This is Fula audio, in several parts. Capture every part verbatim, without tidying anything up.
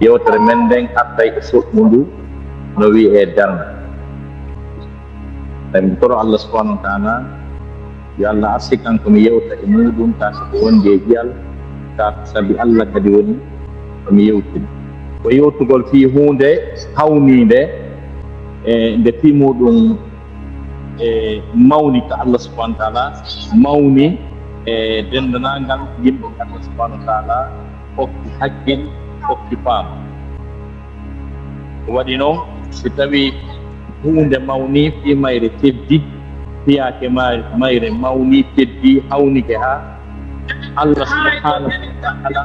Yewtere men nden artay e soɓɓundu no wi'ee darnga. Tawi mi toro Allah subhanahu wa ta'ala yo Allah arsikan ko mi yewta e muɗum, ka so ko wondi e ƴiyal, ka sabi Allah kadi woni ko mi yewtini. Ko yewtugol fii huunde hawniinde, e nde fii muɗum e mawni ka Allah subhanahu wa ta'ala, mawni e denndanangal yimɓe ko Allah subhanahu wa ta'ala hokki hakkil, hokki faamu. Waɗi noon, si tawi huunde mawni fii mayre teddi, fiyaake ma-, mayre mawni teddi, hawnike haa Allah subhanahu wa ta'ala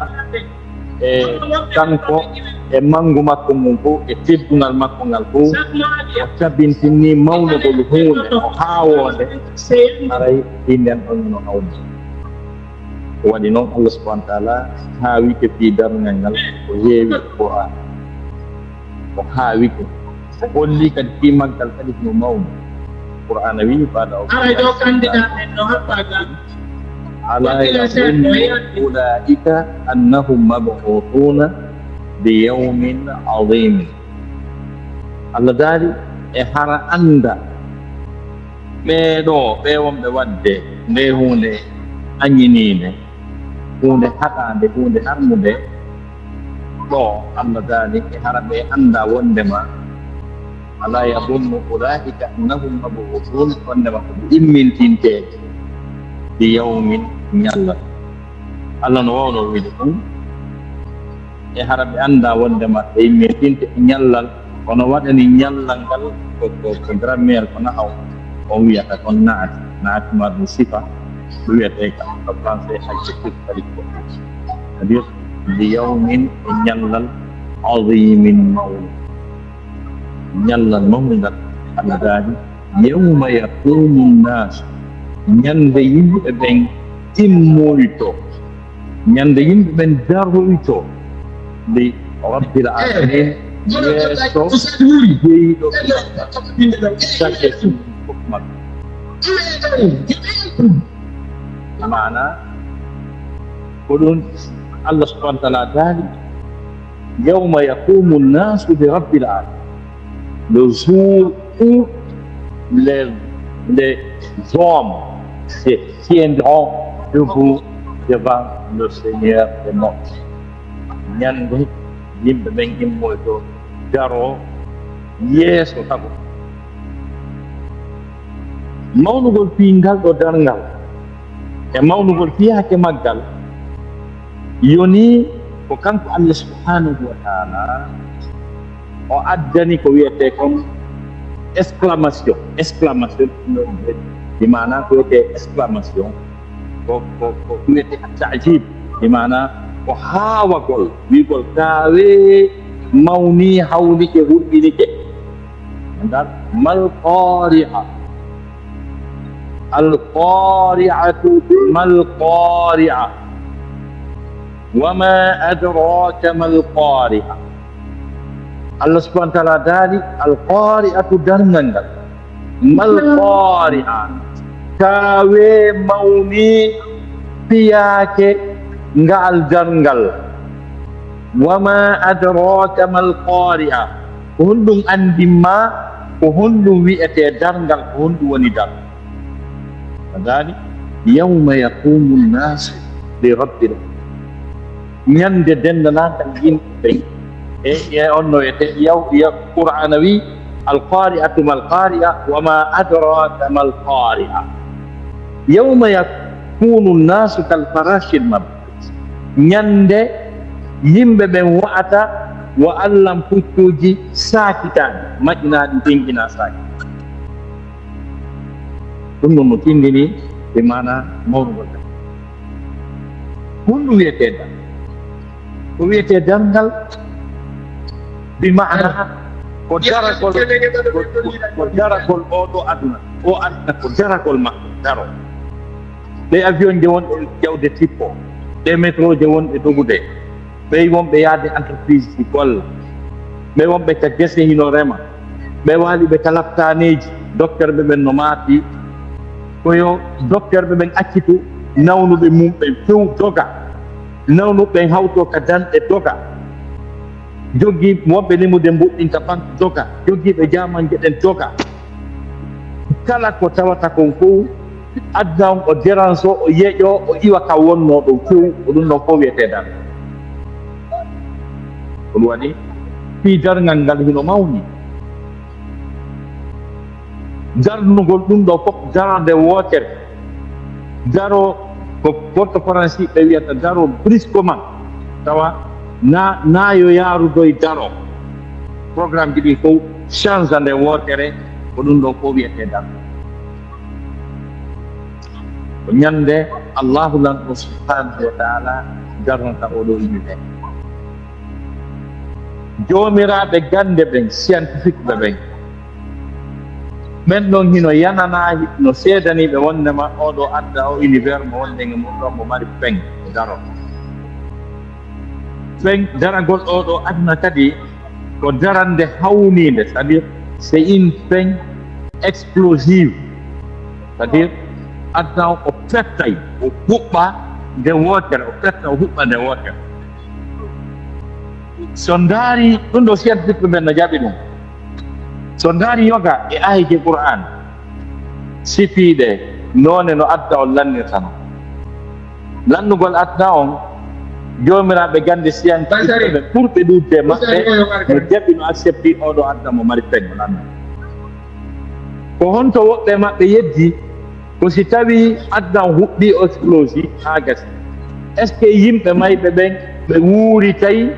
e kanko e manngu makko ngun fof e teddungal makko ngal fof, o tabintinni mawnugol huunde ko haawoonde, haray fii nden ɗon no hawni. Ko waɗi noon, Allah subhanahu wa ta'ala haawike fii darngal ngal, o heewi Qur'an. O haawike. O holli kadi fii maggal kadi no mawni. Qur'aana wi'i, baada o Aray ɗo kandida en no haɓɓa gal. Ala yadunnu ulaa'ika annahum mab'uusuuna li yawmin aziim. Allah daali, e hara annda ɓee ɗoo, ɓee wonɓe waɗde ndee huunde añiniinde, huunde haɗaande, huunde harmunde, ɗo Allah daali, e hara ɓe annda wondema, ala yadunnu ulaa'ika annahum mab'uusuun, wondema ko ɓe immintintee li yawmin, ñallal. Allah no waawno wiide ɗum, e hara ɓe annda wondema ɓe immintinte e ñallal, kono waɗani ñallal ngal ko, ko, ko grammaire, ko nahaw, on wiyata kon naat, naat ma ɗum sifa, ɗum wiyetee ka, ko français adjectif kadi ko. C'est-à-dire, li yawmin, e ñallal, aziimin, mawni. Ñallal mawngal, Allah daali, yawma yaquumu nnaasu, ñande yimɓe ɓen immoyto, ñande yimɓe ɓen daroyto, li rabbil aalamiin, yeeso jeyɗo sake fof maɓɓe. Maana, ko ɗum Allah subhanahu wa ta'ala daali, yawma yaquumu nnaasu li rabbil aalamiin. Le jour où les, les hommes se tiendront debout devant le Seigneur des mondes. Ñande yimɓe ɓen immoyto daroo yeeso tago. Mawnugol fii ngal ɗo darngal e mawnugol fiyaake maggal, yoni ko kanko Allah subhanahu wa ta'ala o addani ko wiyetee kon exclamation. Exclamation, bi maana ko wiyetee exclamation, ko, ko, ko wiyetee at-ta'jib, bi maana ko haawagol, wi'ugol, "Taawee, mawni, hawnike, hulɓinike." Ngal, "Mal qaari'a." Al qaari'atu, mal qaari'a. Wa ma adraka mal qaari'a. Allah subhanahu wa ta'ala daali, al qaari'atu, darngal ngal. Mal qaari'a. Taawee, mawni, fiyaake ngaal darngal. Wa ma adraka mal qaari'a. Ko honɗum anndin ma ko honɗum wi'etee darngal, ko honɗum woni darngal? A daali, yawma yaquumu nnaasu li rabbil, ñande denndanangal yimɓe ɓen. E, e on no wi'etee, yaw, yaw, Qur'aana wi, "Al qaari'atu mal qaari'a, wa ma adraka mal qaari'a." Yawma yakuunu nnaasu kal faraashil mabsuus. Ñande yimɓe ɓen wa'ata wa allan puccuuji saakitaaɗi, maƴƴinaaɗi, teŋŋinaa saaki. Ɗum ɗon no tinndini e maana mawnugol ngal. Honɗum wiyetee darngal? Ko wiyetee darngal, bi maana ko daragol, ko, ko, ko daragol oo ɗoo aduna. Oo aduna ko daragol makko, daro. Ɓee avion je wonɓe jawde tippo, ɓee métro je wonɓe dogude, ɓee wonɓe yaade entreprise ɗi golla, ɓee wonɓe ka gese hino rema, ɓee waaliɓe ka laptaaneeji, docteur ɓe ɓen no maati, ko yo docteur ɓe ɓen accitu nawnuɓe mum ɓen few doga, nawnuɓe ɓen hawto ka danɗe doga. Jogii wonɓe limude mbuɗɗin ka banque joga, jogiiɓe jaamanje ɗen joga. Kala ko tawata kon fof, aduna on o dérange, o yeƴo, o iwa ka wonnoo ɗon few, ko ɗum ɗon fof wiyetee darnde. Ko ɗum waɗi fii darngal ngal hino mawni. Darnugol ɗum ɗoo fof darnde wootere. Daro ko goɗɗo faransi ɓe wiyata daro brusquement, tawa na, na yo yaarudoy daro. Programme ji ɗi fof change nde wootere, ko ɗum ɗoo fof wiyetee daro. Ko ñande Allahu Lanɗo subhanahu wa taala darnata oo ɗoo univers. Joomiraaɓe gannde ɓen, scientifique ɓe ɓen, ɓen ɗon hino yananaa, no seedanii ɓe wonndema oo ɗoo aduna, oo univers mo wonɗen e mum ɗoo, mo mari fin, daro. Fin daragol oo ɗoo aduna kadi ko darannde hawniinde, c'est-à-dire c'est une fin explosive, c'est-à-dire aduna o, o fettay, o huɓɓa nde wootere, o fetta, o huɓɓa nde wootere. So ndaari ɗum ɗoo, scientifique ɓe ɓen no jaɓi ɗum. So ndaari yoga e aayeeje Qur'an sifiiɗe noone no aduna on lannirta non. Lannugol aduna on, joomiraaɓe gannde scientifique ɓe ɓurɓe ɗuuɗude e maɓɓe no jaɓi, no accepti oo ɗoo aduna mo mari fin o lanna. Ko honto woɓɓe e maɓɓe yeddi? Ko si tawii aduna on huɓɓii, o explosii haa gasi, est-ce que yimɓe mayɓe ɓen ɓe wuuritay,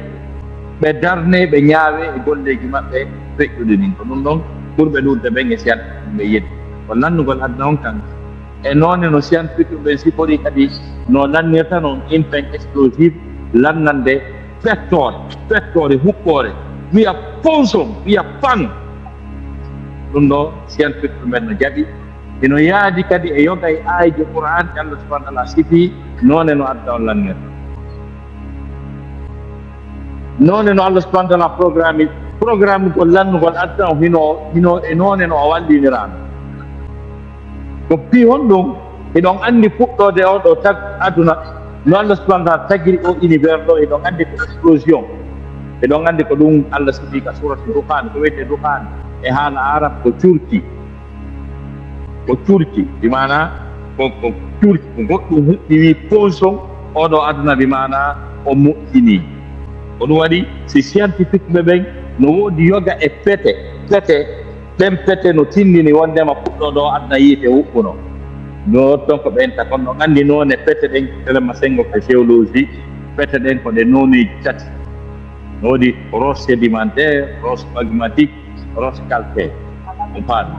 ɓe darnee, ɓe ñaawee e golleeji maɓɓe feƴƴuɗi ɗin? Ko ɗum ɗon ɓurɓe ɗuuɗude ɓen e scientifique ɓe yeddi. Ko lannugol aduna on kan, e noone no scientifique ɓen siforii kadi no lannirta non, une fin explosive, lannande fettoore, fettoore, huɓɓoore, wiya ponson, wiya pan. Ɗum ɗoo scientifique ɓen no jaɓi. Hino yaadi kadi e yoga e aayeeje Qur'an, ɗe Allah subhanahu wa taala sifii noone no aduna on lannirta. Noone no Allah subhanahu wa taala programme, programme ko lannugol aduna on hino, hino e noone no o walliniraano. Ko fii honɗum? Hiɗon anndi fuɗɗoode oo ɗoo tag-, aduna, no Allah subhanahu wa taala tagiri oo univers ɗoo, hiɗon anndi ko explosion. Hiɗon anndi ko ɗum Allah sifii ka suuratu Dukhan, ko wiyetee Dukhan e haala Arab ko curki. Ko curki, bi maana ko, ko curki, ko goɗɗum huɓɓi, wii ponson, oo ɗoo aduna, bi maana o moƴƴinii. Ko ɗum waɗi, si scientifique ɓe ɓen, no woodi yoga e pete, pete, ɗen pete no tinndini wonndema fuɗɗoode oo aduna yiite huɓɓuno. No ton ko ɓen ta kon no anndi noone pete ɗen, tellement senngo ko géologie, pete ɗen ko ɗe nooneeji tati. No woodi roche sédimentaire, roche magmatique, roche calcaire. On paami.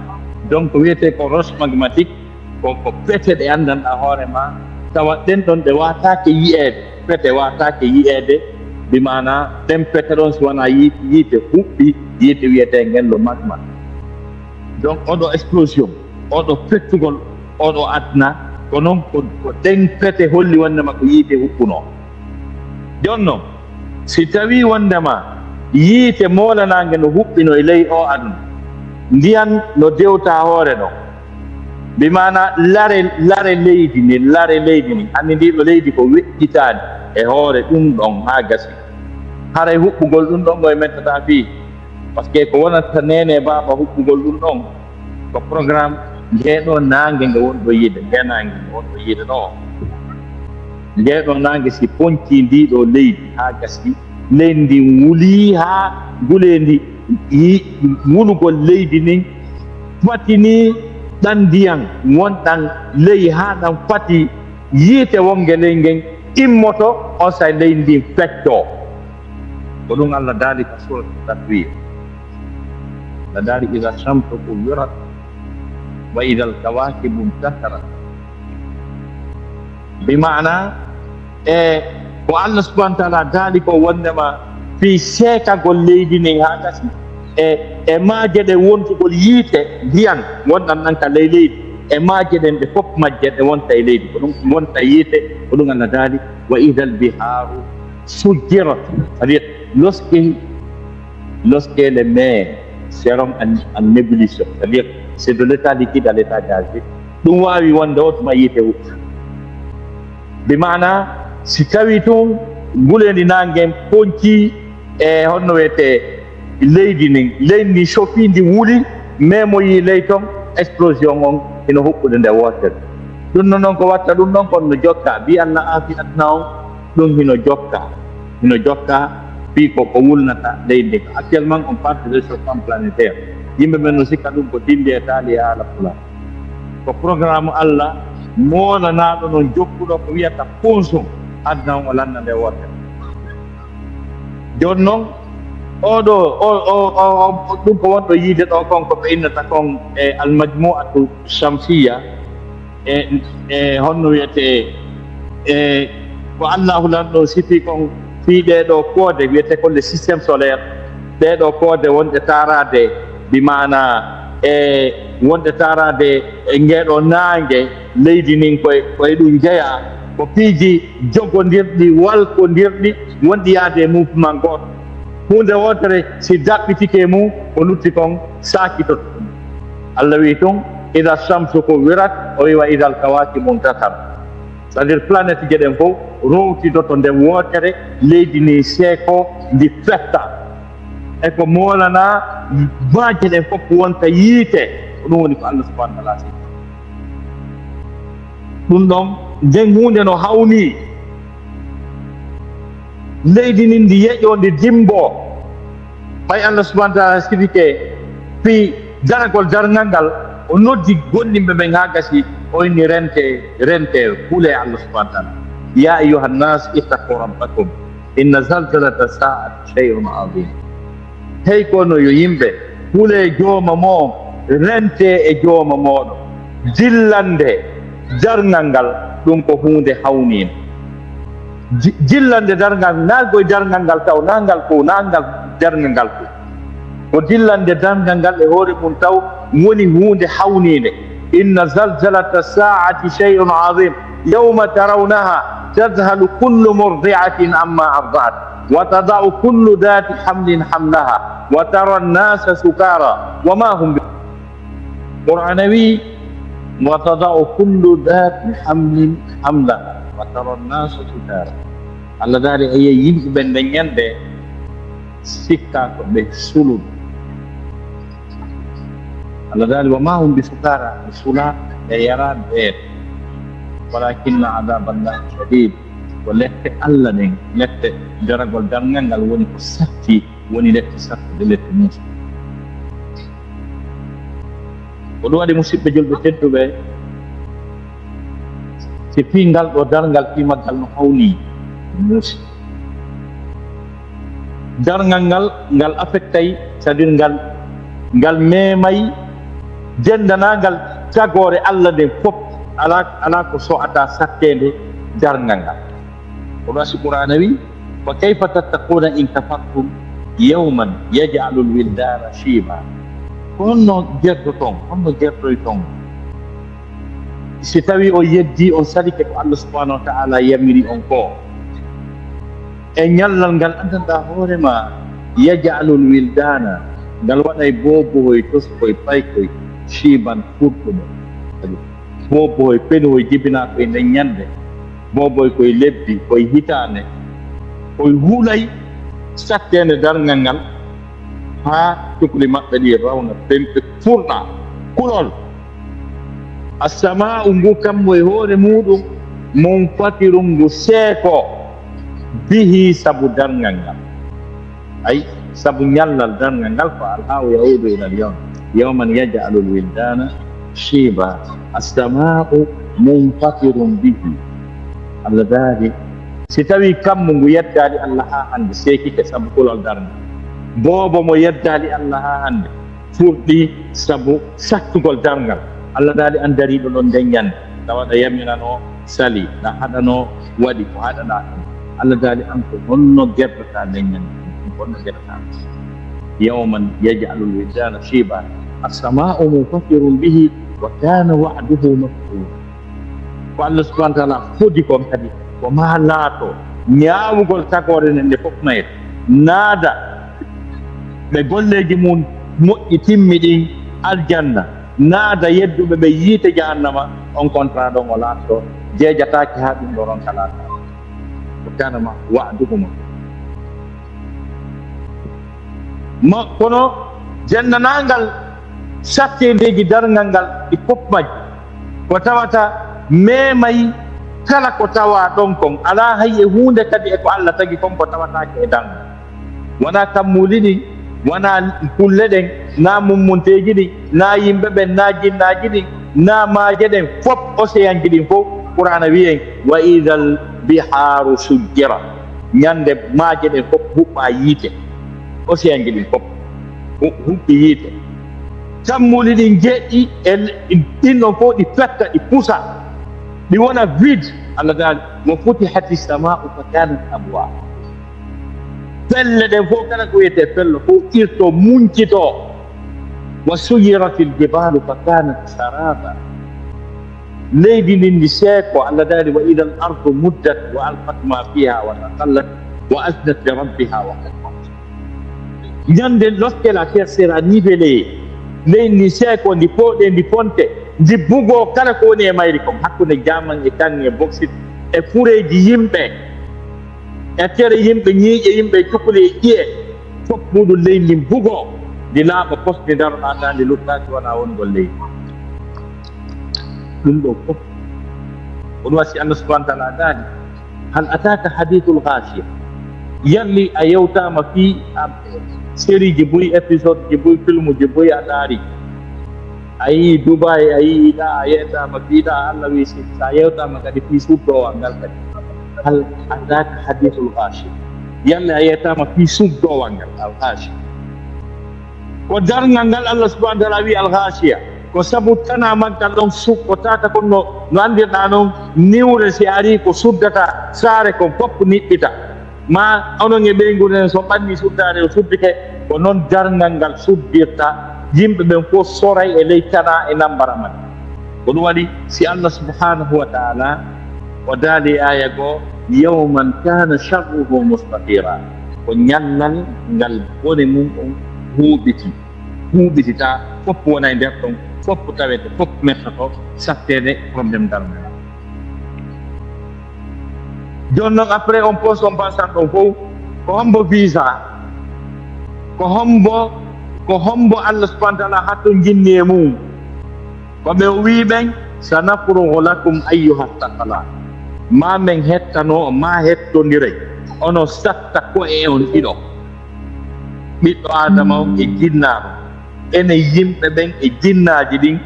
Donc, ko wiyetee ko roche magmatique, ko, ko pete ɗe anndanɗaa hoore maa, tawa ɗen ɗon ɗe waataake yi'eede, pete waataake yi'eede, bi maana ɗen pete ɗon si wanaa yiite, yiite huɓɓi, yiite wiyetee ngen lo magma. Donc, oo ɗoo explosion, oo ɗoo fettugol, oo ɗoo aduna, ko non ko, ko ɗen pete holli wonndema ko yiite huɓɓunoo. Jooni non, si tawii wonndema yiite moolanaange no huɓɓinoo e ley oo aduna, ndiyan no dewta hoore ɗoo, bi maana lare, lare leydi ni, lare leydi ni, anndi ndii ɗoo leydi ko weƴƴitaani e hoore ɗum ɗon haa gasi. Haray huɓɓugol ɗum ɗon ngo e mettataa fii, parce que ko wonata neene baaba huɓɓugol ɗum ɗon, ko programme ngee ɗoo naange nge wonɗo yiide, ngee naange nge wonɗo yiide ɗoo. Ngee ɗoo naange si poncii ndii ɗoo leydi haa gasi, leydi ndin wulii haa nguleendi yi-, wulugol leydi ndin fatinii ɗan ndiyan wonɗan ley haa ɗan fati yiite wonnge ley ngen immoto, onsay leydi ndin feccoo. Ko ɗum Allah daali ka suuratu Takwir. Allah daali, "Iza shamsu kuwirat, wa iza al-kawakibu intatharat." Bi maana, e ko Allah subhanahu wa taala daali ko wonndema fii seekagol leydi ndin haa gasi, e, e maaje ɗen wontugol yiite, ndiyan wonɗan ɗan ka ley leydi, e maaje ɗen ɗe fof majje ɗe wonta e leydi, ko ɗum wonta yiite, ko ɗum Allah daali, "Wa iza al-biharu sujjirat." C'est-à-dire, lorsque, lorsque les mers seront en, en ébullition, c'est-à-dire, c'est de l'état liquide à l'état gazeux, ɗum waawi wonde o tuma yiite huɓɓi. Bi maana, si tawii tun nguleendi naange poncii E honno wiyetee leydi ndin? Leydi ndin sofii, ndi wuli, memoyii ley ton, explosion on hino huɓɓude nde wootere. Ɗum noon, noon ko watta ɗum ɗon kon no jokka, bi Allah aafi aduna on, ɗum hino jokka, hino jokka fii ko, ko wulnata leydi ndin. Actuellement, on parle de réchauffement planétaire. Yimɓe ɓen no sikka ɗum ko dindi e taali e haala pulaar. Ko programme Allah moolanaaɗo non jokkuɗo ko wiyata kunsum, aduna on o lannda nde wootere. Jooni non, oɗo, o, o, o, o, ɗum ko wonɗo yiide ɗo kon, ko ɓe innata kon e Al-Majmu'atu Shamsiyya, e, e honno wiyetee, e ko Allahu lanɗo sifi kon fii ɗee ɗoo koode, wiyetee ko le système solaire, ɗee ɗoo koode wonɗe taaraade, bi maana e wonɗe taaraade e ngee ɗoo naange, leydi ndin koye, koye ɗum jeyaa, ko piiji jogondirɗi, walkondirɗi, wonɗi yaade e mouvement gooto. Huunde wootere, si daɓɓitike mum, ko lutti kon saakitoto ɗum. Allah wi'i tun, "Ida shamsu kuwirat", o wi'i, "Wa idal kawakibu ntathar." C'est-à-dire, planète je ɗen fof rowtidoto nde wootere, leydi ndin seeko, ndi fetta. E ko moolanaa maaje ɗen fof wonta yiite. Ko ɗum woni ko Allah subhanahu wa ta'ala sifi. Ɗum ɗon, nden huunde no hawnii. Leydi ndin ndi yeƴoo, ndi dimmboo. Ɓay Allah subhanahu wa ta'ala sifike fii daragol darngal ngal, o noddi gollirɓe ɓen haa gasi, o inni, "Rentee, rentee, hulee Allah subhanahu wa ta'ala. Ya ayyuhan nas, ittaqu rabbakum. Inna zalzalata sa'ati shay'un azim." Hey kono yo yimɓe, hulee jooma mon, rentee e jooma mooɗon. Jillannde darngal ngal, ɗum ko huunde hawniinde. Ji-, jillannde darngal, naa koye darngal ngal taw, naa ngal fof, naa ngal darngal ngal fof. Ko jillannde darngal ngal e hoore mum taw woni huunde hawniinde. Inna zalzalata sa'ati shay'un azim. Yawma tarawnaha tadhhalu kullu murdi'atin amma arda'at. Wa tada'u kullu dhati hamlin hamlaha. Wa tara an-nasa sukara. Wa ma hum bi-, Qur'aana wi'i, "Wa tada'u kullu dhati hamlin hamlaha, wa tara an-nasa sukara." Allah daali, a yi'ay yimɓe ɓen nden ñande, sikka ko ɓe suluɓe. Allah daali, "Wa ma hum bi sukara," ɓe sulaa, ɓe yaraa, ɓe. "Walakinna adhaballahi shadid." Ko lette Allah ɗen, lette daragol darngal ngal woni ko satti, woni lette sattuɗe, lette muusuɗe. Ko ɗum waɗi, musidɓe julɓe tedduɓe, si fii ngal ɗoo darngal, fii maggal no hawni muusi. Darngal ngal, ngal affectay, c'est-à-dire ngal, ngal memay denndaangal tagoore Allah nden fof. Alaa, alaa ko so'ata satteende darngal ngal. Ko ɗum waɗi Qur'aana wi, "Fa kayfa tattaquna in kafartum yawman yaj'alul wildana shiba." Ko honno gerdoton, honno gerdoyton? Si tawii on yeddii, on salike ko Allah subhanahu wa ta'ala yamiri on ko. E ñallal ngal anndanɗaa hoore maa, yaj'alul wildana, ngal waɗay boobohoy, toskoy, paykoy, shiban, furɗuɓe. Boobohoy, penuhoy jibinaa koye nden ñande. Boobohoy koye lebbi, koye hitaande. Koye hulay satteende darngal ngal. Haa cukli maɓɓe ɗi rawna, ɓen ɓe furɗa kulol. Assama'u ngu kammu e hoore muuɗum, munfatirun ngu seeko, bihi sabu darngal ngal. Ay, sabu ñallal darngal ngal, fa alhaahu ya'udu ilal yawm. Yawman yaj'alul wildana shiba. Assama'u munfatirun bihi. Allah daali, si tawii kammu ngu yeddaali Allah haa hannde, seekike sabu kulol darngal. Boobo mo yeddaali Allah haa hannde, furɗi sabu sattugol darngal. Allah daali, an dariiɗo ɗon nden ñande, tawa ɗa yamirano sali, ɗa haɗano waɗi ko haɗaɗaa ɗum. Allah daali, an ko honno gertoɗaa nden ñande? Ko honno gertoɗaa? Yawman yaj'alul wildana shiba, assama'u munfatirun bihi, wa kana wa'duhu maf'ula. Ko Allah subhanahu wa ta'ala fodi kon kadi, ko maa laato ñaawugol tagoore nden nde fof mayre, naada ɓe golleeji mum moƴƴi timmi ɗin aljanna, naada yedduɓe ɓe yiite jahannama, on contrat ɗon o laato jeejataake haa ɗum ɗo ronka laata. Ko kanama wa'duhuma. Ma kono jennanangal satteendeeji darngal ngal ɗi fof majji ko tawata memay kala ko tawa ɗon kon, alaa hay e huunde kadi e ko Allah tagi kon ko tawataake e darngal. Wonaa kammuuli ɗin, wonaa kulle ɗen, naa mummunteeji ɗin, naa yimɓe ɓen, naa jinnaaji ɗin, naa maaje ɗen, fof, océanji ɗin fof, Qur'aana wi'i en, "Wa idal bihaaru sujjirat." Ñande maaje ɗen fof huɓɓa yiite, océanji ɗin fof hu-, huɓɓi yiite. Kammuuli ɗin jeɗɗi, e ɗin ɗon fof ɗi petta, ɗi pusa, ɗi wona vide. Allah daali, "Wa futihati samaa'u fa kanat abwaaba." Pelle ɗen fof, kala ko wiyetee pello fof, irto, muncito. "Wa suyiratil jibaalu fa kanat saraba." Leydi ndin ndi seeko, Allah daali, "Wa idal ardu muddat wa alqat ma fiha wa taxallat wa asnat li rabbiha wa qad waqat." Ñande lorsque la terre sera nivelée, leydi ndi seeko, ndi pooɗe, ndi ponte, ndi bugoo kala ko woni e mayri kon, hakkunde jaman e kan e boksit e fureeji yimɓe, e tere yimɓe, ñiiƴe yimɓe, cukuli e ƴi'e, fof muɗum leydi ndin bugoo, ndi laaɓa pos, ndi daroɗaa tan, ndi luttaaki wonaa wongol leydi. Ɗum ɗoo fof, ko ɗum waɗi si Allah subhanahu wa taala daali, "Hal ataka hadithul ghashiya." Yalli a yewtaama fii, a, sérieji buy, épisodeji buy, filmuji buy a ndaari. A yii Dubai, a yii ɗa, a yewtaama fii ɗa, Allah wi si, si a yewtaama kadi fii suuɗoowal ngal kadi. Hal ataka hadithul ghashiya. Yalla a yewtaama fii suuɗoowal ngal, al ghashiya. Ko darngal ngal Allah subhanahu wa taala wi al ghashiya. Ko sabu tanaa maggal ɗon su-, ko tata kon no, no anndirɗaa non, niwre si arii ko suddata saare kon fof niɓɓita. Ma onon e ɓeynguure nden, so ɓanni suddaade o suddike, ko noon darngal ngal suddirta, yimɓe ɓen fof soray e ley tanaa e nammbara man. Ko ɗum waɗi si Allah subhanahu wa taala o daali aaya goo, "Yawman kana sharruhu mustatira." Ko ñallal ngal bone mum on huuɓiti, huuɓitita, fof wona e nder ɗon, fof tawete, fof mettoto, satteede problème darngal. Jooni noon, après on poste on passant ɗon fof, ko hombo visa? Ko hombo, ko hombo Allah subhanahu wa taala hatto jinni e mum? Ko ɓe o wii ɓen, "Sanafrugu lakum ayyuha thaqalan." Ma men hettano, ma hettondiray, onon satta ko'e on ɗiɗo. Ɓiɗɗo Aadama on e jinnaaɗo. Enen yimɓe ɓen e jinnaaji ɗin,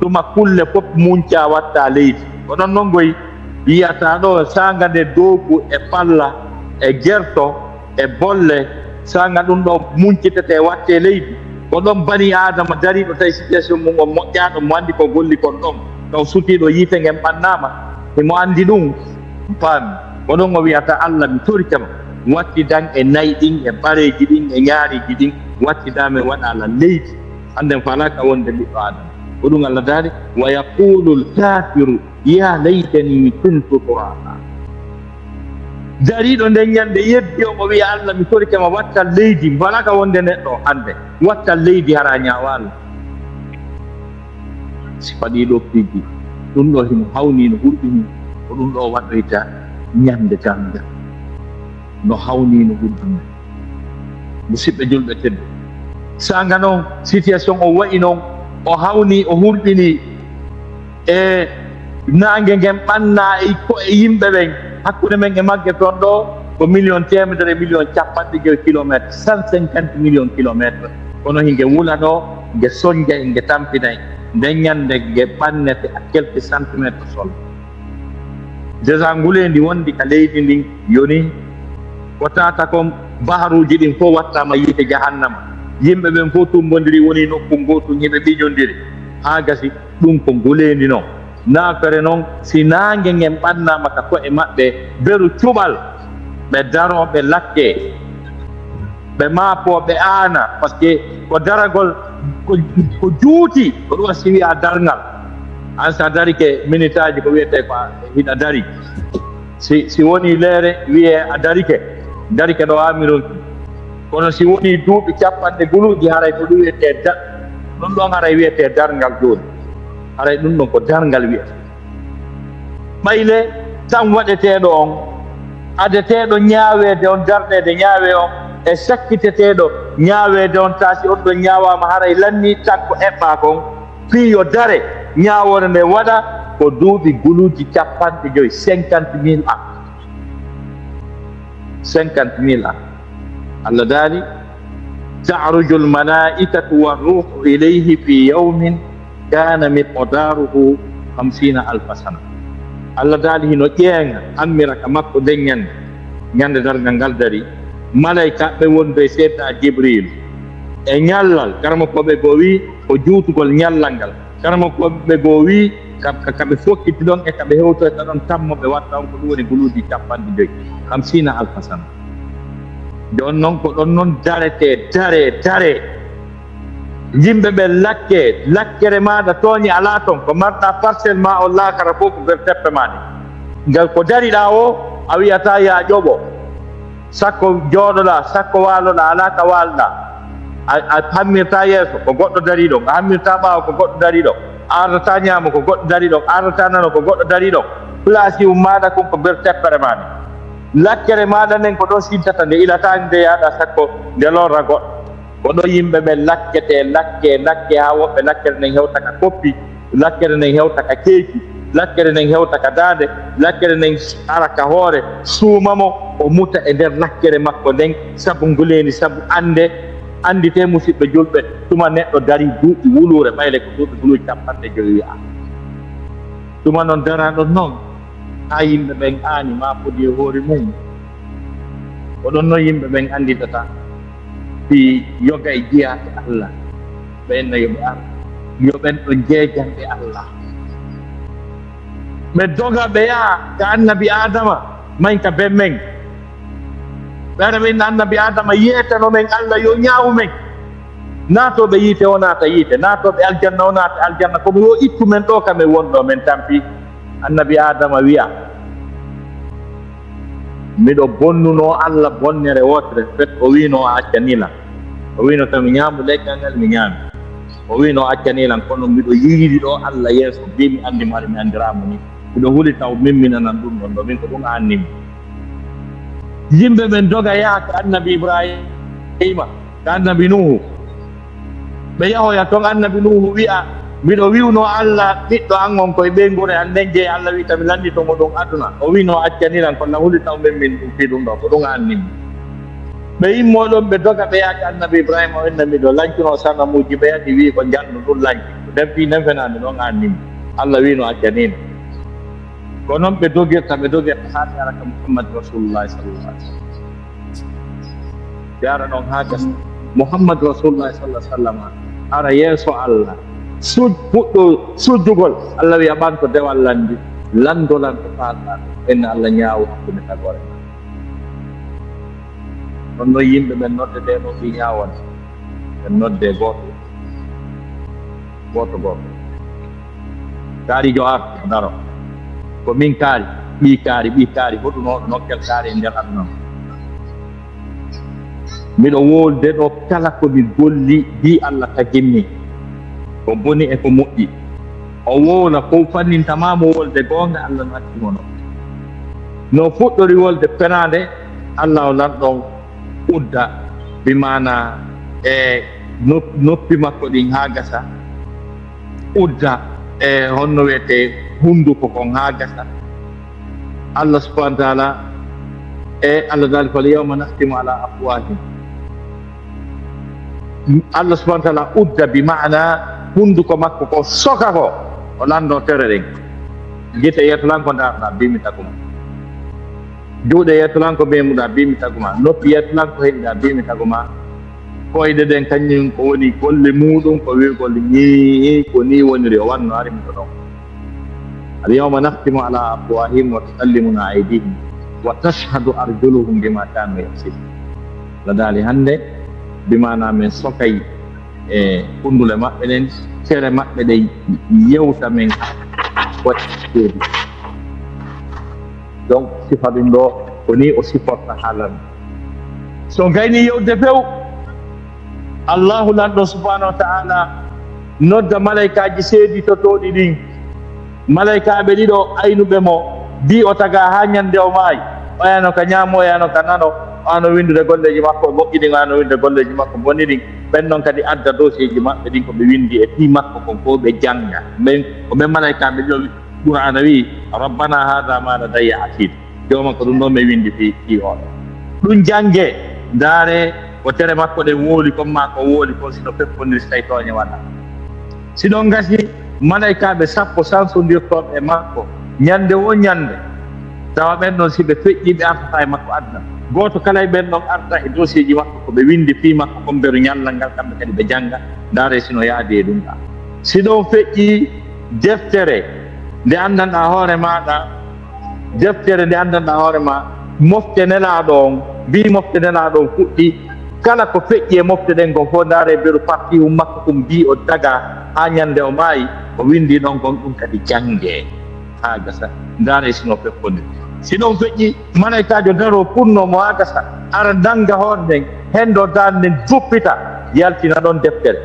tuma kulle fof muncaa watta leydi. Ko ɗon non goy yiyata ɗo, saanga nde doogu e palla e gerto e bolle, saanga ɗum ɗo muncitete watte leydi. Ko ɗon bani Aadama dariiɗo tawi situation mum on moƴƴaaɗo, mo anndi ko golli kon ɗon, taw sutiiɗo yiite ngen ɓannaama, himo anndi ɗum. Paami. Ko ɗon o wiyata, "Allah, mi torike ma, wattidan e nayi ɗin, e bareeji ɗin, e ñaariiji ɗin, wattidaa mi waɗa ala leydi." Annden faalaaka wonde ɓiɗɗo Aadama. Ko ɗum Allah daali, "Wa yaqulul kafiru ya laytani kuntu turaba." Dariiɗo nden ñande yeddi on, o wiya, "Allah, mi torike ma, wattan leydi." Faalaaka wonde neɗɗo hannde, wattan leydi, hara ñaawa Allah. Si faɗii ɗo piiji, ɗum ɗo hino hawni, no hurɗini, ko ɗum ɗo waɗɗoyta ñande darnga. No hawni, no hurɗini. Musidɓe julɓe tedduɓe, saanga noon situation o wayi noon, o hawni, o hurɗini, e naange ngen ɓanna e ko'e yimɓe ɓen, hakkunde men e magge toon ɗo ko million teemedere e million capanɗe joyi kilomètre, cent cinquante million kilomètre. Kono hinge wulanoo, nge soñjay, nge tampinay. Nden ñande nge ɓannete à quelques centimètres sol. Déjà nguleendi wondi ka leydi ndin yoni, ko tata kon, baharuuji ɗin fof wattaama yiite jahannama. Yimɓe ɓen fof tumbondiri, woni nokku ngootu, hiɓe ɓiñondiri. Haa gasi, ɗum ko nguleendi non. Naafere non, si naange ngen ɓannaama ka ko'e maɓɓe, beru cuɓal, ɓe daroo, ɓe lakkee, ɓe maapoo, ɓe aana, parce que ko daragol ko, ko juuti, ko ɗum si wiyaa darngal. An sa darike minitaaji, ko wiyetee ko a hiɗa dari. Si, si woni leere, wiyee a darike, darike ɗo haa mi ronki. Kono si woni duuɓi capanɗe guluuji, haray ko ɗum wiyetee da-, ɗum ɗon haray wiyetee darngal jooni. Haray ɗum ɗon ko darngal wiyetee. Ɓayle tan waɗeteeɗo on, adeteeɗo ñaaweede on, darneede ñaawee on, E sakkiteteeɗo ñaaweede on, taa si on ɗon ñaawaama haray lannii tan ko eɓɓaa kon, fii yo dare ñaawoore nden waɗa ko duuɓi guluuji capanɗe joy, cinquante mille ans. Cinquante mille ans. Allah daali: "Ta'ruju al-malaa'ikatu war-ruuhu ilayhi fi yawmin kaana miqdaaruhu khamsiina alfa sana." Allah daali hino ƴeeŋa, hammira ka makko nden ñande, ñande darngal ngal darii. Malaykaaɓe wonɓe e Seydina Jibril e ñallal, karamokooɓe goo wi'i ko juutugol ñallal ngal. Karamokooɓe goo wi'i ka, ka, ka ɓe fokkiti ɗon e ka ɓe hewtoyta ɗon, tammo ɓe watta on, ko ɗum woni guluuji capanɗe joy, khamsiina alfa sana. Jooni non ko ɗon non daretee, daree, daree. Yimɓe ɓen lakkee, lakkere maaɗa tooñe alaa ton, ko marɗaa parcelle maa on laakara fof ko nder teppe maa ɗen. Ngal ko dariɗaa o, a wi'ataa yo a ƴoɓo. Sakko jooɗoɗaa, sakko waaloɗaa, alaa ka waalɗaa. A, a hammirtaa yeeso, ko goɗɗo darii ɗon. A hammirtaa ɓaawo, ko goɗɗo darii ɗon. A ardataa ñaamo, ko goɗɗo darii ɗon. A ardataa nano, ko goɗɗo darii ɗon. Place ummaaɗa kon ko nder teppere maa nden. Lakkere maaɗa nden ko ɗon siddata, nde ilataa nde yaaɗa sakko nde lorra goɗɗo. Ko ɗo yimɓe ɓen lakketee, lakkee, lakkee, haa woɓɓe lakkere nden hewta ka koppi, lakkere nden hewta ka keeci, lakkere nden hewta ka daande, lakkere nden ara ka hoore, suuma mo, o muta e nder lakkere makko nden, sabu nguleendi, sabu annde, annditee musiɓɓe julɓe, tuma neɗɗo darii duuɓi wuluure, ɓayle ko duuɓi guluuji capanɗe joy wi'aa. Tuma non daraaɗo non, haa yimɓe ɓen aani maa fodi e hoore mum. Ko ɗon non yimɓe ɓen annditata fii yoga e jiyaade Allah. Ɓe inna yo ɓe ar, yo ɓen ɗon jeejanɓe Allah. Ɓe doga ɓe yaha ka annabi Aadama, mayn ka ben men. Ɓe ara ɓe inna annabi Aadama yeetano men Allah yo ñaawu men. Naatooɓe yiite o naata yiite, naatooɓe aljanna o naata aljanna, kono yo ittu men ɗo ka men woni ɗo men tampi. Annabi Aadama wi'a, miɗo bonnunoo Allah bonnere wootere, fet o wi'no o accanii lan. O wi'no to mi ñaamu leggal ngal, mi ñaami. O wi'no o accanii lan, kono miɗo yiidi ɗo Allah yeeso, mbii mi anndi mo, hari mi anndiraa mo ni. Miɗo huli taw min mi nanan ɗum ɗon ɗo, min ko ɗum aanni mi. Yimɓe ɓen doga yaha ka annabi Ibraahiima, ka annabi Nuuhu. Ɓe yahoya ton, annabi Nuuhu wi'a, miɗo wi'unoo Allah ɓiɗɗo an on koye ɓeynguure an nden, jey Allah wi'i tami lanndito mo ɗum aduna. O wi'no o accanii lan, kono lan huli taw min min ɗum fii ɗum ɗo, ko ɗum aanni mi. Ɓe immoo ɗon, ɓe doga, ɓe yaha ka annabi Ibraahiima, o inna miɗo lancunoo sanamuuji, ɓe yahi wi'i ko njannu ɗum lanci. Ko nden fii nden fenaa mi ɗon aanni mi. Allah wi'no accanii mi. Ko non ɓe dogirta, ɓe dogirta haa ɓe ara ka Muhammad Rasulullahi sallallahu alaihi wasallam. Ɓe ara ɗon haa gas. Muhammad Rasulullahi sallallahu alaihi wasallam ara yeeso Allah. Suj-, fuɗɗo sujjugol. Allah wi'a ɓanto dewal lanndi. Lanndo lan ko faalɗaa. Inna Allah ñaawu hakkunde tagoore. Ɗon non yimɓe ɓen noddetee ɗo fii ñaawoore. Ɓen noddee gooto. Gooto gooto. Kaariijo ar, o daro. Ko min kaari, ɓii kaari, ɓii kaari, hoɗunooɗo nokkel kaari e nder aduna on. Miɗo wolde ɗo kala ko mi golli, bii Allah tagimmi. Ko boni e ko moƴƴi. O wowla, ko fanninta maa mo wolde goonga, Allah no acci mo non. No fuɗɗori wolde fenaande, Allah o lanɗo udda, bi maana e nop-, noppi makko ɗin haa gasa, udda e honno wiyetee hunduko kon haa gasa. Allah subhanahu wa ta'ala, e Allah daali, "Fal yawma nakhtimu ala afwahihim." Allah subhanahu wa ta'ala udda bi maana hunduko makko ko soka ko, o lanndo tere ɗen. Gite yeeto lan ko ndaarɗaa, bi mi taguma. Juuɗe yeeto lan ko meemuɗaa, bi mi taguma. Noppi yeeto lan ko heɗiɗaa, bi mi taguma. Koyɗe ɗen kañum ko woni golle muuɗum, ko wi'ugol ñii, ko nii woniri, o wanno ari mi ko ɗon. Al yawma nakhtimu ala afwahihim wa tukallimuna aydihim wa tashhadu arjuluhum bima kanu yaksibun. Allah daali hannde, bi maana men sokay e kundule maɓɓe ɗen, cere maɓɓe ɗen yewta men ko seedi. Donc, sifa ɗum ɗo, ko ni o siforta haalande. So gayni yewde few, Allahu lanɗo subhanahu wa ta'ala nodda malaykaaji seeditotooɗi ɗin. Malaykaaɓe ɗiɗo aynuɓe mo, bi o taga haa ñande o maayi. Oya no ka ñaamo, oya no ka nano. Ano winndude golleeji makko moƴƴi ɗin, ano winndude golleeji makko boni ɗin. Ɓen noon kadi adda dossier ji maɓɓe ɗin, ko ɓe winndi e fii makko kon fof ɓe jannga. Ɓen ko ɓen malaykaaɓe ƴowi Qur'aana wi'i, "Rabbana hada ma ladayya atid." Jooma, ko ɗum ɗon mi winndi fii, fii on. Ɗum jannge, ndaare ko tere makko ɗen wooli kon maa ko wooli kon, sino feppondiri si tawi tooñe waɗa. Si ɗon gasi, malaykaaɓe sappo sansondirtooɓe e makko, ñande wo ñande, tawa ɓen ɗon si ɓe feƴƴii ɓe artata e makko aduna. Gooto kala e ɓen ɗon arta e dossier ji makko, ko ɓe winndi fii makko kon, beru ñallal ngal, kamɓe kadi ɓe jannga, ndaare sino yaadi e ɗum ɗa. Si ɗon feƴƴii deftere nde anndanɗaa hoore maaɗa, deftere nde anndanɗaa hoore ma, mofte Nelaaɗo on, mbii mofte Nelaaɗo on fuɗɗi, kala ko feƴƴi e mofte ɗen kon fof, ndaare beru parti mum makko kum mbii o daga haa ñande o maayi, o winndi ɗon kon, ɗum kadi janngee haa gasa, ndaare sino feppondiri. Si ɗon feƴƴi, malaykaajo daroo, punnoo mo haa gasa, ara nannga hoore nden, henndoo daande nden, duppita, yaltina ɗon deftere.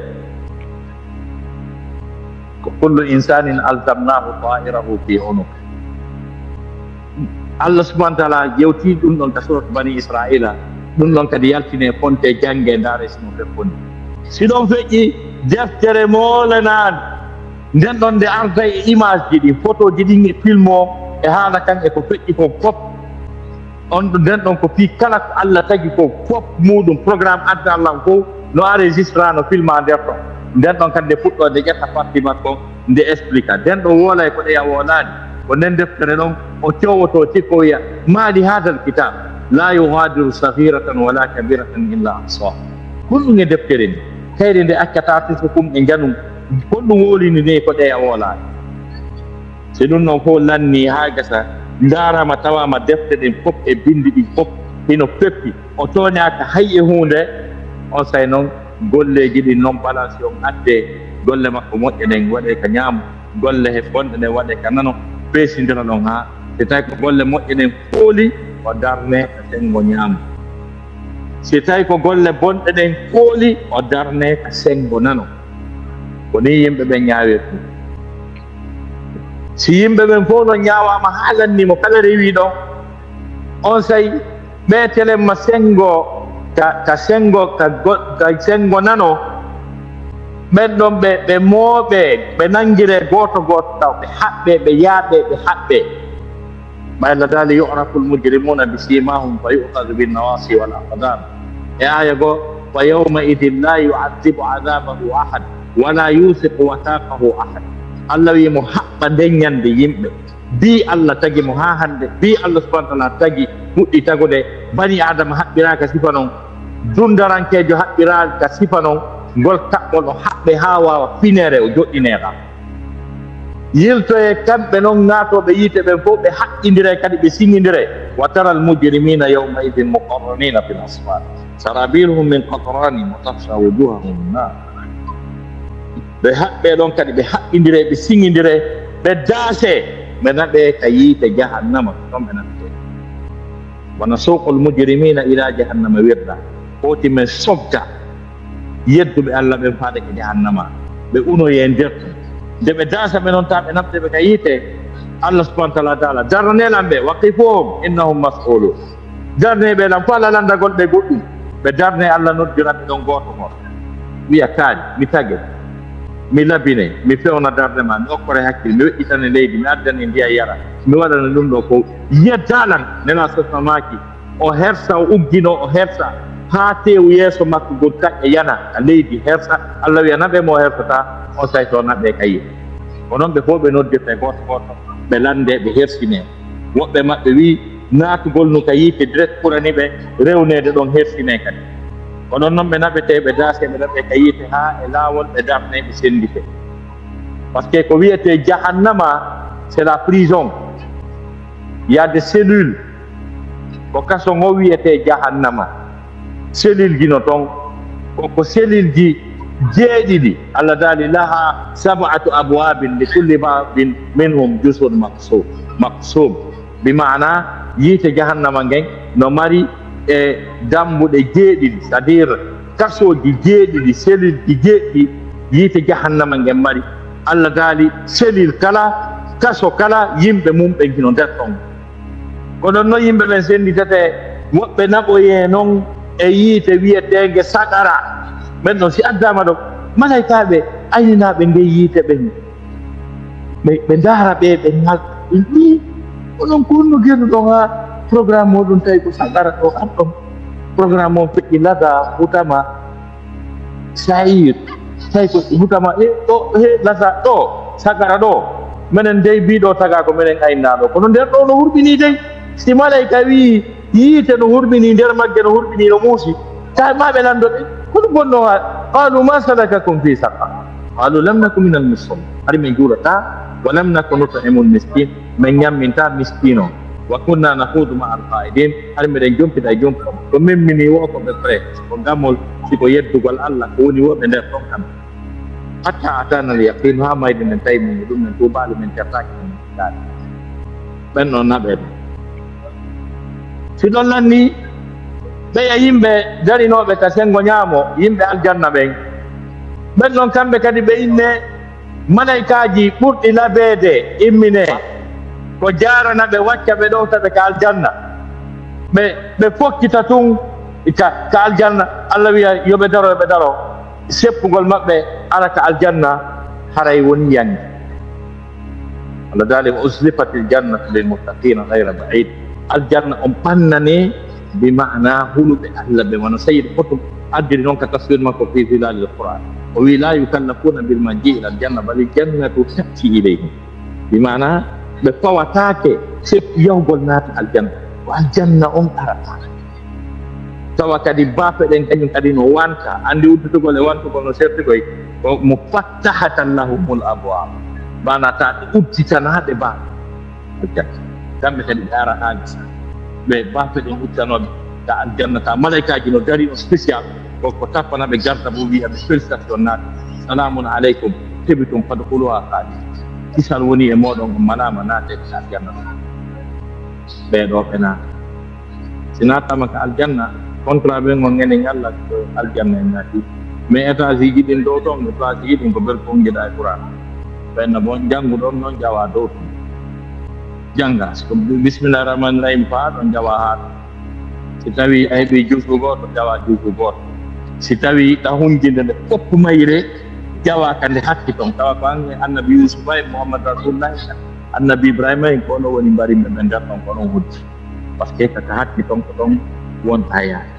Ko kullu insanin alzamnahu ta'irahu fi unuq. Allah subhanahu wa ta'ala yewti ɗum ɗon ka surat Bani Israila. Ɗum ɗon kadi yaltine fonte, jange, ndaare sino fepponi. Si ɗon feƴƴi, deftere moolenaande. Nden ɗon nde arda e image ji ɗin, photo ji ɗin e film o, e haala kan e ko feƴƴi kon fof. On ɗum, nden ɗon ko fii kala ko Allah tagi ko fof muuɗum, programme adda Allah on fof no enregistrano, filma nder ɗon. Nden ɗon kadi nde fuɗɗoo nde ƴetta parti makko, nde expliqua. Nden ɗon woolay ko ɗeya woolaani. Ko nden deftere ɗon o cowoto cikko wiya, "Ma li hadal kitab la yughadiru saghiratan wala kabiratan illa ahsaha." Ko ɗum e deftere nde, kayre nde accata tuso kum e njanum. Ko ɗum woolini ni ko ɗeya woolaani. Si ɗum ɗon fof lannii haa gasa, ndaaraama tawaama defte ɗen fof e binndi ɗin fof hino peppi, o tooñaaka hay e huunde, on say noon golleeji ɗin noon balance on addee, golle makko moƴƴe ɗen waɗee ka ñaamo, golle he bonɗe ɗen waɗee ka nano, peesindira ɗon haa, si tawi ko golle moƴƴe ɗen fooli, o darnee ka senngo ñaamo. Si tawi ko golle bonɗe ɗen fooli, o darnee ka senngo nano. Ko nii yimɓe ɓen ñaawirta. Si yimɓe ɓen fof no ñaawaama haa lannii mo kala rewii ɗon, on say ɓeetelen ma senngo ka, ka senngo, ka go-, ka senngo nano, ɓen ɗon ɓe, ɓe mooɓee, ɓe nanngiree gooto gooto taw, ɓe haɓɓee, ɓe yaaɓee, ɓe haɓɓee. Ɓay Allah daali, "Yu'rafu al-mujrimuna bi simahum fa yu'khadhu bin nawasi wal aqdam." E aaya goo, "Fa yawma idhin la yu'adhibu adhabahu ahad, wa la yuthiqu wathaqahu ahad." Allah wi'i mo haɓɓa nden ñande yimɓe. Bii Allah tagi mo haa hannde, bii Allah subhanahu wa ta'ala tagi, fuɗɗi tagude bani Adama haɓɓiraaka sifa non, dundarankeejo haɓɓiraaka sifa non, ngol kaɓɓol o haɓɓe haa waawa fineede o joɗɗineede. Yiltoyee kamɓe non naatooɓe yiite ɓen fof, ɓe haɓɓindiree kadi ɓe siŋindiree. Wa taral mujrimina yawma idhin muqarranina fil asfad. Sarabiluhum min qatranin wa takhsha wujuhahum nar. Ɓe haɓɓee ɗon kadi, ɓe haɓɓindiree, ɓe siŋindiree, ɓe daasee, ɓe naɓee ka yiite jahannama, ɗon ɓe naɓetee. Wa nasuqul mujrimina ila jahannama wirda. Foti men sogga yedduɓe Allah ɓen faade ka jahannama, ɓe unoyee nder ton. Nde ɓe daasa ɓe non, taa ɓe naɓde ɓe ka yiite, Allah subhanahu wa ta'ala daala, "Darnee lan ɓe, waqifuhum innahum mas'ulun." Darnee ɓe lan, fala landagol ɓe goɗɗum. Ɓe darnee, Allah noddira ɓe ɗon gooto gooto. Wiya, "Kaari, mi tage, mi labine, mi fewna darnde ma, mi okkore hakkil, mi weƴƴitane leydi, mi addane ndiya yara, mi waɗana ɗum ɗo fof. Yedda lan." Nela sosna maaki, o hersa, o uggino, o hersa, haa teewu yeeso makko ngun taƴƴa yana ka leydi hersa. Allah wiya, "Naɓe mo o hersata," on say to naɓe ka yiite. Ko non ɓe fof ɓe noddirta e gooto gooto, ɓe lande, ɓe hersine. Woɓɓe maɓɓe wi'i, naatugol nu ka yiite direct ɓurani ɓe, rewneede ɗon hersine kadi. Ko non non ɓe naɓetee, ɓe daasee, ɓe naɓee ka yiite haa e laawol, ɓe darnee, ɓe sennditee. Parce que ko wiyetee jahannama, c'est la prison. Il y a des cellules. Ko kaso ngo wiyetee jahannama. Selil ji no ton. Ko, ko selil ji jeeɗiɗi. Allah daali, "Laha sab'atu abwabin li kulli babin minhum juz'un maqsum." Maqsum. Bi maana, yiite jahannama ngen no mari e dambuɗe jeeɗiɗi, c'est-à-dire kasooji jeeɗiɗi, selil ji jeeɗiɗi yiite jahannama ngen mari. Allah daali, selil kala, kaso kala, yimɓe mum ɓen hino nder ton. Ko ɗon non yimɓe ɓen sennditetee, Woɓɓe naɓoyee noon e yiite wiyeteenge saqara. Ɓen ɗon si addaama ɗo, malaykaaɓe ayninaaɓe ngey yiite ɓen, ɓe, ɓe ndaara ɓe, ɓe ngal-, ɓe mbii, "Onon ko honno gernuɗon haa programme mooɗon tawi ko saqara ɗo arɗon? Programme on feƴƴi lada, hutama, sa'ir, tawi ko hutama, he ɗo, he lada ɗo, saqara ɗo. Menen dey mbii ɗo tagaa ko menen ayninaa ɗo. Kono nder ɗo no hurɓinii dey. Si malayka wii yiite no hurɓinii, nder magge no hurɓinii, no muusi, tawi ma ɓe lanndo ɓe, ko ɗum bonnoo haa?" "Qaalu ma salakakum fi saqar? Qaalu lam naku minal musallin." Hari min juulataa, "wa lam naku nut'imul miskin." Min ñammintaa miskiino. "Wa kunna nakhuudu ma'al khaa'idin." Hari miɗen jompita e jompuɓe. Ko memminii wo ko ɓe pre, ko gamol, si ko yeddugol Alla, ko woni wo ɓe nder ɗon kamɓe. "Hatta ataana al yaqiin," haa mayde nden tawi min ɗum, min tuubaali, min tertaaki, min tertaaki. Ɓen ɗon naɓeede. Si ɗon lanni, ɓeya yimɓe darinooɓe ka senngo ñaamo, yimɓe aljanna ɓen. Ɓen ɗon kamɓe kadi ɓe inne malaykaaji ɓurɗi naɓeede immine, ko jaarana ɓe, wacca ɓe, ɗowta ɓe ka aljanna. Ɓe, ɓe fokkita tun ka, ka aljanna, Alla wiya yo ɓe daro, yo ɓe daro. Seppugol maɓɓe ara ka aljanna haray woni yannde. Allah daali, "Wa uzlifatil jannatu lil muttaqina ghayra ba'id." Aljanna on pannane, bi ma'ana huluɓe Allah ɓe, wano Sayyid Qutb addiri non ka tafsir makko fi zilalil Qur'an. O wi, "La yukallafuna bil maji ila al janna, bal al jannatu ta'ti ilayhim." Bi ma'ana ɓe fawataake seppu yahugol naata aljanna. Ko aljanna on arata. Tawa kadi baafe ɗen kañum kadi no wanta. Anndi udditugol e wantugol no serti koy. Ko mufattahatan lahumul abwab. Maana ta ɗe udditanaaɗe baafe aljanna. Kamɓe kadi ɓe ara haa gasa. Ɓe baafe ɗen udditanooɓe ka aljanna, ta malaykaaji no dari on spécial. Ko, ko tappana ɓe garta bo wi'a ɓe félicitation naata. Salamun alaykum, tibtum fadkhuluha khalidin. Kisal woni e mooɗon, on malaama naate ka aljanna. Ɓee ɗoo ɓe naata. Si naataama ka aljanna, contrat ɓen on enen Allah ko aljanna en naati. Mais étage ji ɗin dow ton, étage ji ɗin ko bel ko ngiɗa e Qur'an. Ɓen no bon jannguɗon non jawa dow ton. Jannga, so ko bismillahir rahmanir rahim faa ɗon jawa haa ɗon. Si tawi a heɓi juusu gooto, jawa juusu gooto. Si tawi ɗa hunjinde nde fof mayre, jawa ka nde hatti ton. Tawa ko an e Annabi Yuusufa e Muhammad Rasulullah, Annabi Ibrahima en, ko onon woni mbarimɓe ɓe nder ɗon, ko onon hoddi. Parce que ka, ka hatti ton, ko ɗon wonta yaade.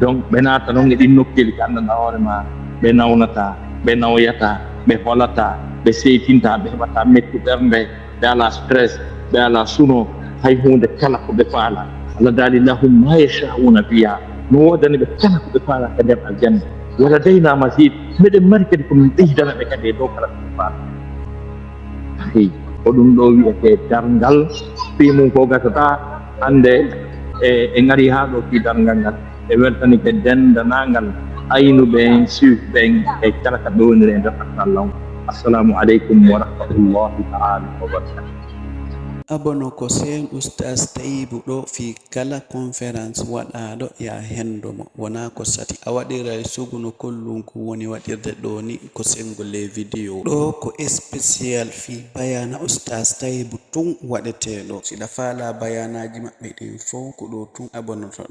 Donc, ɓe naata noon e ɗin nokkeeli, ɓe anndanɗa hoore ma, ɓe nawnata, ɓe nawyata, ɓe holata, ɓe seytinta, ɓe heɓata mettu ɓernde, ɓe alaa stress, ɓe alaa suno, hay huunde kala ko ɓe faala. Allah daali, "Lahum ma yasha'una fiha." No woodani ɓe kala ko ɓe faala ka nder aljanna. "Wa ladaynaa maziid." Meɗen mari kadi ko min ɓeydana ɓe kadi e dow kala ko ɓe faala. Hey, ko ɗum ɗo wiyetee darngal, fii mum ko gasata, hannde e, e ngari haa ɗo fii darngal ngal. E weltanike denndaangal aynuɓe en, suifɓe en, e kala ka ɓe woniri e nder aduna law. Assalamu aleykum wa rahmatullahi ta'ala wa barakatuh. Abono ko seen Oustaz Taibou ɗo fii kala conférence waɗaaɗo, ya hendo mo. Wonaa ko sati. A waɗiray sugu no kollunku woni waɗirde ɗo ni, ko senngo les vidéos. Ɗo ko spécial fii bayana Oustaz Taibou tun waɗetee ɗo. Si ɗa faalaa bayanaaji maɓɓe ɗin fow, ko ɗo tun abonoto.